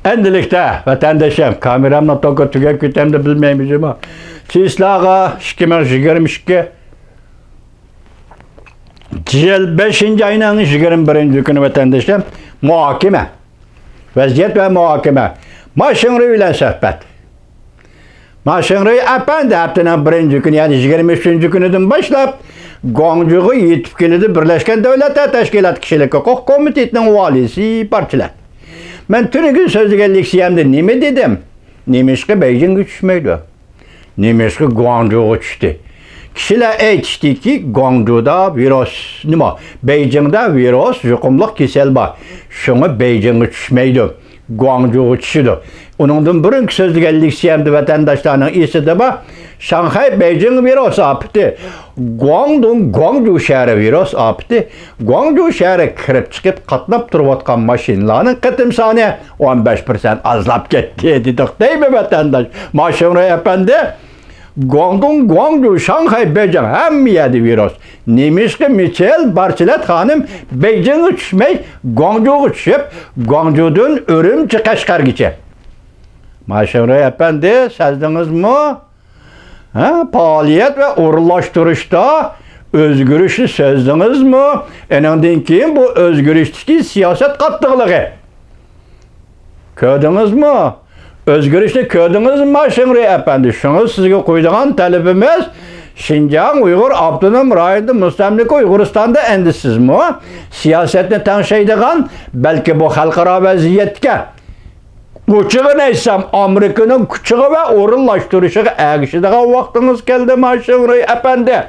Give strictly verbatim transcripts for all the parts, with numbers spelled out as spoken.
ئەمدىلىكتە، ۋەتەندىشىم، كامېرامنىڭ توكى تۈگەپ كېتەمدۇ بىلمەيمىز، ئەمما سىزلارغا ئىككى مىڭ يىگىرمە ئىككى يىل بەشىنچى ئاينىڭ يىگىرمە بىرىنچى كۈنى، ۋەتەندىشىم، مۇھاكىمە. ۋەزىيەت ۋە مۇھاكىمە. ما شىڭرۇي بىلەن سۆھبەت. ما شىڭرۇي ئەپەندى ھەپتىنىڭ بىرىنچى كۈنى، يەنى يىگىرمە ئۈچىنچى كۈنىدىن باشلاپ گۇاڭجۇغا يېتىپ كېلىدۇ، بىرلەشكەن دۆلەتلەر تەشكىلاتى كىشىلىك ھوقۇق كومىتېتىنىڭ ۋالىيسى بارچىلەت. مەن تۈنۈگۈن سۆزلىگەن لېكسىيەمدە نېمە دېدىم؟ نېمىشقا بېيجىڭغا چۈشمەيدۇ؟ نېمىشقا گۇاڭجۇغا چۈشتى؟ كىشىلەر ئېيتىشتىكى، گۇاڭجۇدا ۋىرۇس، نېمە، بېيجىڭدا ۋىرۇس، يۇقۇملۇق كېسەل بار. شۇڭا بېيجىڭغا چۈشمەيدۇ. گۇاڭجۇغا چۈشىدۇ. ئۇنىڭدىن بۇرۇنقى سۆزلىگەن لېكسىيەمدە ۋەتەنداشلارنىڭ ئېسىدە بار، شاڭخەي بېيجىڭ ۋىرۇس ئاپىتى، گۇاڭدۇڭ گۇاڭجۇ شەھىرى ۋىرۇس ئاپىتى، گۇاڭجۇ شەھىرىگە كىرىپ چىقىپ قاتناپ تۇرۇۋاتقان ماشىنىلارنىڭ قېتىم سانى ئون بەش پىرسەنت ئازلاپ كەتتى دېدۇق دەيمەن ۋەتەنداش. ما شىڭرۇي ئەپەندى، گۇاڭدۇڭ، گۇاڭجۇ، شاڭخەي، بېيجىڭ، ھەممە يەردە ۋىرۇس. نېمىشقا مىچېل بارچىلەت خانىم بېيجىڭغا چۈشمەي، گۇاڭجۇغا چۈشۈپ، گۇاڭجۇدىن ئۈرۈمچى، قەشقەرگىچە؟ ما شىڭرۇي ئەپەندى، سەزدىڭىزمۇ؟ ھە، پائالىيەت ۋە ئورۇنلاشتۇرۇشتا ئۆزگىرىشنى سەزدىڭىزمۇ؟ ئېنىڭدىن كېيىن بۇ ئۆزگىرىشتىكى سىياسەت قاتتىقلىقى. كۆردىڭىزمۇ؟ ئۆزگىرىشنى كۆردىڭىزمۇ، شىڭرۇي ئەپەندى؟ شۇڭا سىزگە قويىدىغان تەلىپىمىز، شىنجاڭ ئۇيغۇر ئاپتونوم رايونىدا مۇستەملىكە ئۇيغۇرىستاندا ئەمدى سىزمۇ سىياسەتنى تەڭشەيدىغان، بەلكى بۇ خەلقئارا ۋەزىيەتكە، ئوچۇقىنى ئېيتسام، ئامېرىكىنىڭ كۈچىگە ۋە ئورۇنلاشتۇرۇشىغا ئەگىشىدىغان ۋاقتىڭىز كەلدى، ما شىڭرۇي ئەپەندى.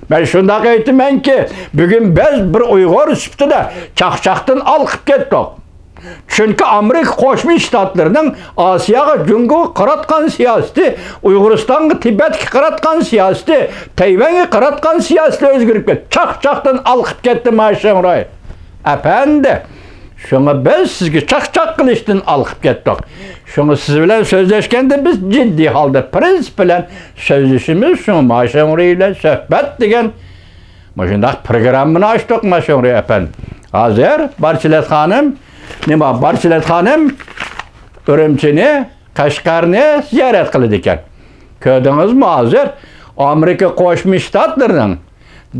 مەن شۇنداق ئېيتىمەنكى، بۈگۈن بىز بىر ئۇيغۇر سۈپىتىدە چاقچاقتىن ھالقىپ كەتتۇق. چۈنكى ئامېرىكا قوشما شتاتلىرىنىڭ ئاسىياغا، جۇڭگوغا قاراتقان سىياسىتى، ئۇيغۇرىستانغا، تىبەتكە قاراتقان سىياسىتى، تەيۋەنگە قاراتقان سىياسىتى ئۆزگىرىپ كەتتى. چاقچاقتىن ھالقىپ كەتتى، ما شىڭرۇي ئەپەندى. شۇڭا بىز سىزگە چاقچاق قىلىشتىن ھالقىپ كەتتۇق. شۇڭا سىز بىلەن سۆزلەشكەندە بىز جىددىي ھالدا، پرىنسىپ بىلەن سۆزلىشىمىز. شۇڭا ما شىڭرۇي بىلەن سۆھبەت دېگەن مۇشۇنداق پروگراممىنى ئاچتۇق، ما شىڭرۇي ئەپەندى. ھازىر بارچىلەت خانىم، نېمە، بارچىلەت خانىم ئۈرۈمچىنى، قەشقەرنى زىيارەت قىلىدىكەن. كۆردىڭىزمۇ ھازىر؟ ئامېرىكا قوشما شتاتلىرىنىڭ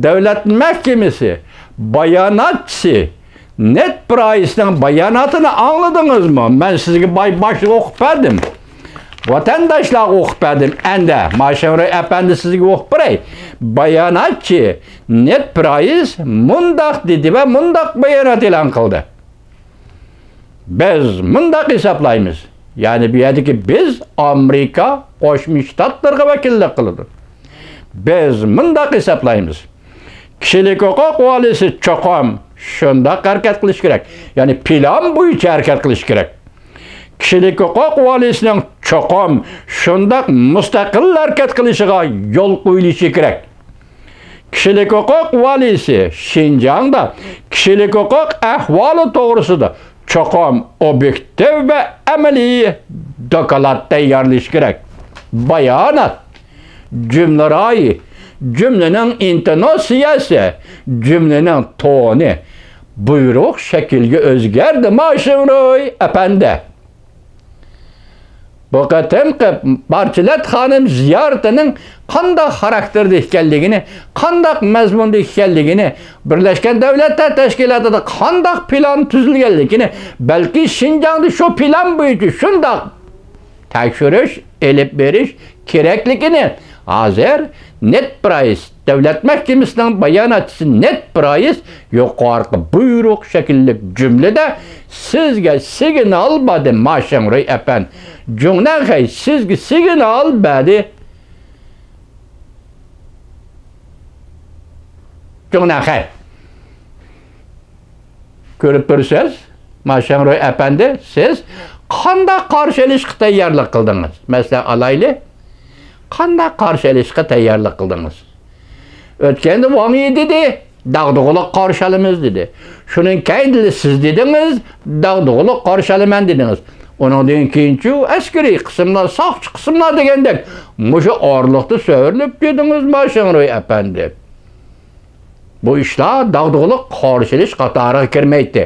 دۆلەت مەھكىمىسى باياناتچىسى نېد پرايسنىڭ باياناتىنى ئاڭلىدىڭىزمۇ؟ مەن سىزگە باي-، باشلىق ئوقۇپ بەردىم. ۋەتەنداشلارغا ئوقۇپ بەردىم. ئەندى ما شىڭرۇي ئەپەندى سىزگە ئوقۇپ بېرەي. باياناتچى نېد پرايس مۇنداق دېدى ۋە مۇنداق بايانات ئېلان قىلدى. بىز مۇنداق ھېسابلايمىز، يەنى بۇ يەردىكى بىز ئامېرىكا قوشما شتاتلىرىغا ۋەكىللىك قىلىدۇ. بىز مۇنداق ھېسابلايمىز، كىشىلىك ھوقۇق ۋالىيسى چوقۇم شۇنداق ھەرىكەت قىلىشى كېرەك، يەنى پىلان بويىچە ھەرىكەت قىلىشى كېرەك. كىشىلىك ھوقۇق ۋالىيسىنىڭ چوقۇم شۇنداق مۇستەقىل ھەرىكەت قىلىشىغا يول قويۇلۇشى كېرەك. كىشىلىك ھوقۇق ۋالىيسى شىنجاڭدا كىشىلىك ھوقۇق ئەھۋالى توغرىسىدا چوقۇم ئوبيېكتىپ ۋە ئەمەلىي دوكلات تەييارلىشى كېرەك. بايانات، جۈملە رايى، جۈملىنىڭ ئىنتوناتسىيەسى، جۈملىنىڭ تونى بۇيرۇق شەكىلگە ئۆزگەردى، ما شىڭرۇي ئەپەندى. بۇ قېتىمقى بارچىلەت خانىم زىيارىتىنىڭ قانداق خاراكتېردا ئىكەنلىكىنى، قانداق مەزمۇندا ئىكەنلىكىنى، بىرلەشكەن دۆلەتلەر تەشكىلاتىدا قانداق پىلان تۈزۈلگەنلىكىنى، بەلكى شىنجاڭدا شۇ پىلان بويىچە شۇنداق تەكشۈرۈش ئېلىپ بېرىش كېرەكلىكىنى ھازىر نېد پرايس، دۆلەت مەھكىمىسىنىڭ باياناتچىسى نېد پرايس يۇقىرىقى بۇيرۇق شەكىللىك جۈملىدە سىزگە سىگنال بەردى، ما شىڭرۇي ئەپەندى. جۇڭنەنخەي سىزگە سىگنال بەردى. جۇڭنەنخەي. كۆرۈپ تۇرىسىز، ما شىڭرۇي ئەپەندى، سىز قانداق قارشى ئېلىشقا تەييارلىق قىلدىڭىز؟ مەسىلەن ئالايلى، قانداق قارشى ئېلىشقا تەييارلىق قىلدىڭىز؟ ئۆتكەندە ۋاڭ يى دېدى، داغدۇغىلىق قارشى ئالىمىز دېدى. شۇنىڭ كەينىدىلا سىز دېدىڭىز، داغدۇغىلىق قارشى ئالىمەن دېدىڭىز. ئۇنىڭدىن كېيىنچۇ ئەسكىرىي قىسىملار، ساقچى قىسىملار دېگەندەك مۇشۇ ئارىلىقتا سۆرىلىپ كىردىڭىز، ما شىڭرۇي ئەپەندى. بۇ ئىشلار داغدۇغىلىق قارشى ئېلىش قاتارىغا كىرمەيتتى.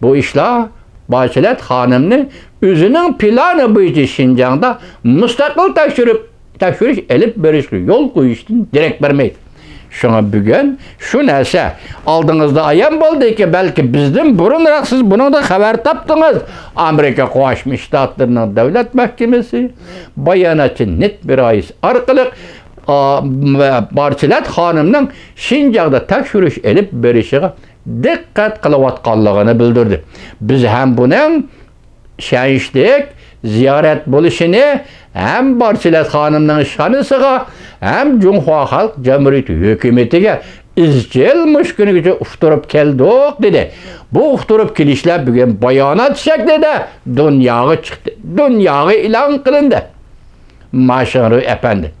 بۇ ئىشلار بارچىلەت خانىمنى ئۆزىنىڭ پىلانى بويىچە شىنجاڭدا مۇستەقىل تەكشۈرۈپ، تەكشۈرۈش ئېلىپ بېرىشقا يول قويۇشتىن دېرەك بەرمەيدۇ. شۇڭا بۈگۈن شۇ نەرسە ئالدىڭىزدا ئايان بولدىكى، بەلكى بىزدىن بۇرۇنراق سىز بۇنىڭدىن خەۋەر تاپتىڭىز. ئامېرىكا قوشما شتاتلىرىنىڭ دۆلەت مەھكىمىسى باياناتچى نېد پرايس ئارقىلىق، ئا، بارچىلەت خانىمنىڭ شىنجاڭدا تەكشۈرۈش ئېلىپ بېرىشىغا دىققەت قىلىۋاتقانلىقىنى بىلدۈردى. بىز ھەم بۇنىڭ ئىشەنچلىك زىيارەت بولۇشىنى ھەم بارچىلەت خانىمنىڭ ئىشخانىسىغا، ھەم جۇڭخۇا خەلق جۇمھۇرىيىتى ھۆكۈمىتىگە ئىزچىل مۇشۇ كۈنگىچە ئۇقتۇرۇپ كەلدۇق، دېدى. بۇ ئۇقتۇرۇپ كېلىشلەر بۈگۈن بايانات شەكلىدە دۇنياغا چىقتى، دۇنياغا ئېلان قىلىندى. ماشىڭرۇي ئەپەندى.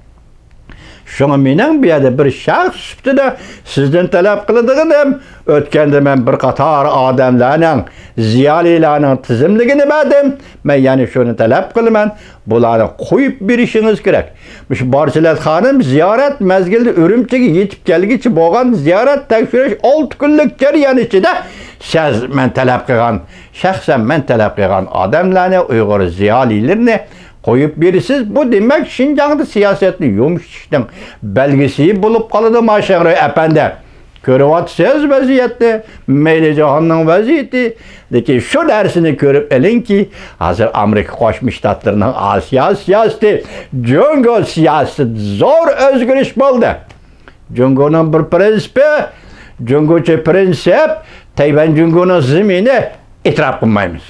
شۇڭا مېنىڭ بۇ يەردە بىر شەخس سۈپىتىدە سىزدىن تەلەپ قىلىدىغىنىم، ئۆتكەندە مەن بىر قاتار ئادەملەرنىڭ، زىيالىيلارنىڭ تىزىملىكىنى بەردىم. مەن يەنە شۇنى تەلەپ قىلىمەن، بۇلارنى قويۇپ بېرىشىڭىز كېرەك. مۇشۇ بارچىلەت خانىم زىيارەت مەزگىلىدە ئۈرۈمچىگە يېتىپ كەلگۈچە بولغان زىيارەت تەكشۈرۈش ئالتە كۈنلۈك جەريان ئىچىدە سىز مەن تەلەپ قىلغان، شەخسەن مەن تەلەپ قىلغان ئادەملەرنى، ئۇيغۇر زىيالىيلىرىنى قويۇپ بېرىسىز. بۇ دېمەك شىنجاڭدا سىياسەتنى يۇمشىتىشنىڭ بەلگىسى بولۇپ قالىدۇ، ماشىڭرۇي ئەپەندى. كۆرۈۋاتىسىز ۋەزىيەتنى، مەيلى جاھاننىڭ ۋەزىيىتى. لېكىن شۇ نەرسىنى كۆرۈپ ئېلىڭكى، ھازىر ئامېرىكا قوشما شتاتلىرىنىڭ ئاسىيا سىياسىتى، جۇڭگو سىياسىتىدە زور ئۆزگىرىش بولدى. جۇڭگونىڭ بىر پرىنسىپى، جۇڭگوچە پرىنسىپ، تەيۋەن جۇڭگونىڭ زېمىنى، ئېتىراپ قىلمايمىز.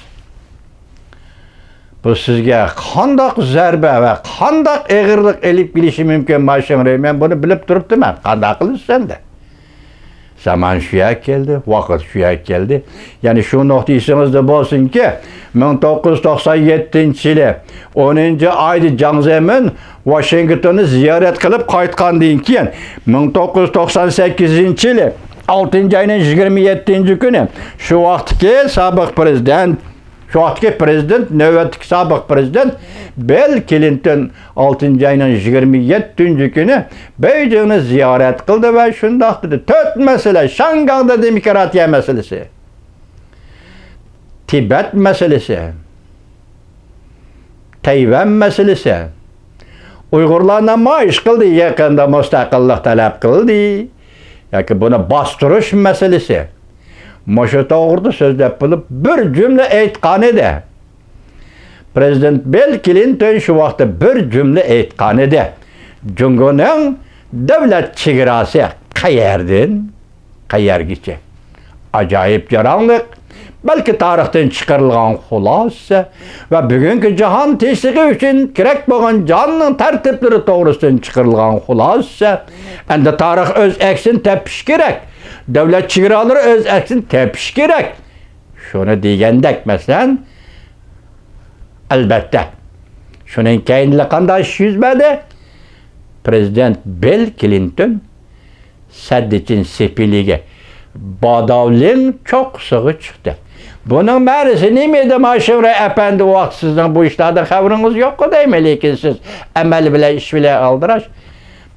بۇ سىزگە قانداق زەربە ۋە قانداق ئېغىرلىق ئېلىپ كېلىشى مۇمكىن، ماشىڭرۇي، مەن بۇنى بىلىپ تۇرۇپتىمەن. قانداق قىلىسىز ئەمدى؟ زامان شۇ يەرگە كەلدى، ۋاقىت شۇ يەرگە كەلدى. يەنى شۇ نۇقتا ئېسىڭىزدە بولسۇنكى، مىڭ توققۇز يۈز توقسان يەتتىنچى يىلى ئونىنچى ئايدا جاڭ زېمىن ۋاشىنگتوننى زىيارەت قىلىپ قايتقاندىن كېيىن، مىڭ توققۇز يۈز توقسان سەككىزىنچى يىلى ئالتىنچى ئاينىڭ يىگىرمە يەتتىنچى كۈنى شۇ ۋاقىتتىكى سابىق پرېزىدېنت، شۇ ۋاقىتتىكى پرېزىدېنت، نۆۋەتتىكى سابىق پرېزىدېنت بىل كلىنتون ئالتىنچى ئاينىڭ يىگىرمە يەتتىنچى كۈنى بېيجىڭنى زىيارەت قىلدى ۋە شۇنداق دېدى، تۆت مەسىلە، شياڭگاڭدا دېموكراتىيە مەسىلىسى، تىبەت مەسىلىسى، تەيۋەن مەسىلىسى، ئۇيغۇرلار نامايىش قىلدى، يېقىندا مۇستەقىللىق تەلەپ قىلدى ياكى بۇنى باستۇرۇش مەسىلىسى، مۇشۇ توغرىدا سۆزلەپ بولۇپ بىر جۈملە ئېيتقان ئىدى. پرېزىدېنت بىل كلىنتون شۇ ۋاقىتتا بىر جۈملە ئېيتقان ئىدى. جۇڭگونىڭ دۆلەت چېگراسى قەيەردىن قەيەرگىچە؟ ئاجايىپ جاراڭلىق، بەلكى تارىختىن چىقىرىلغان خۇلاسە ۋە بۈگۈنكى جاھان تىنچلىقى ئۈچۈن كېرەك بولغان جاھاننىڭ تەرتىپلىرى توغرىسىدىن چىقىرىلغان خۇلاسە. ئەمدى تارىخ ئۆز ئەكسىنى تېپىشى كېرەك. دۆلەت چېگرالىرى ئۆز ئەكسىنى تېپىشى كېرەك. شۇنى دېگەندەك، مەسىلەن، ئەلبەتتە، شۇنىڭ كەينىدە قانداق ئىش يۈز بەردى؟ پرېزىدېنت بىل كلىنتون سەددىچىن سېپىلىگە باداۋلىڭ چوققىسىغا چىقتى. بۇنىڭ مەنىسى نېمە ئىدى، ماشىڭرۇي ئەپەندى؟ ۋاقىت سىزنىڭ بۇ ئىشلاردىن خەۋىرىڭىز يوققۇ دەيمەن، لېكىن سىز ئەمەل بىلەن، ئىش بىلەن ئالدىراش.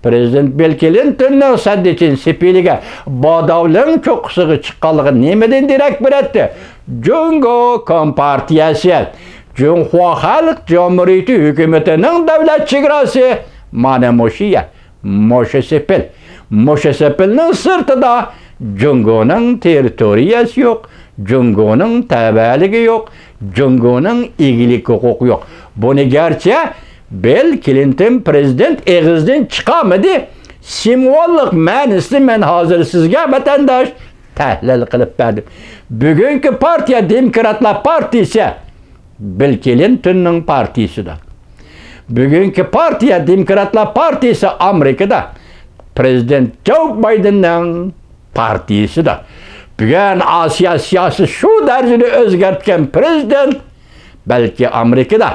پرېزىدېنت بىل كلىنتوننىڭ سەددىچىن سېپىلىگە باداۋلىڭ چوققىسىغا چىققانلىقى نېمىدىن دېرەك بېرەتتى؟ جۇڭگو كومپارتىيەسى، جۇڭخۇا خەلق جۇمھۇرىيىتى ھۆكۈمىتىنىڭ دۆلەت چېگراسى مانا مۇشۇ يەر، مۇشۇ سېپىل. مۇشۇ سېپىلنىڭ سىرتىدا جۇڭگونىڭ تېررىتورىيەسى يوق، جۇڭگونىڭ تەۋەلىكى يوق، جۇڭگونىڭ ئىگىلىك ھوقۇقى يوق. بۇنى گەرچە بىل كلىنتون پرېزىدېنت ئېغىزدىن چىقارمىدى، سىمۋوللۇق مەنىسىنى مەن ھازىر سىزگە، ۋەتەنداش، تەھلىل قىلىپ بەردىم. بۈگۈنكى پارتىيە دېموكراتلار پارتىيىسى بىل كلىنتوننىڭ پارتىيىسىدۇر. بۈگۈنكى پارتىيە دېموكراتلار پارتىيىسى ئامېرىكىدا پرېزىدېنت جو بايدېننىڭ پارتىيىسىدۇر. بۈگۈن ئاسىيا سىياسىتى شۇ دەرىجىدە ئۆزگەرتكەن پرېزىدېنت، بەلكى ئامېرىكىدا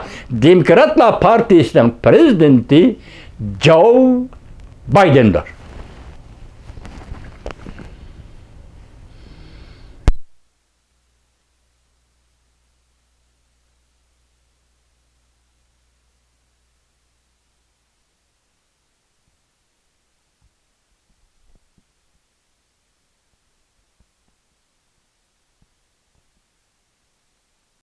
دېموكراتلار پارتىيىسىنىڭ پرېزىدېنتى جو بايدېندۇر.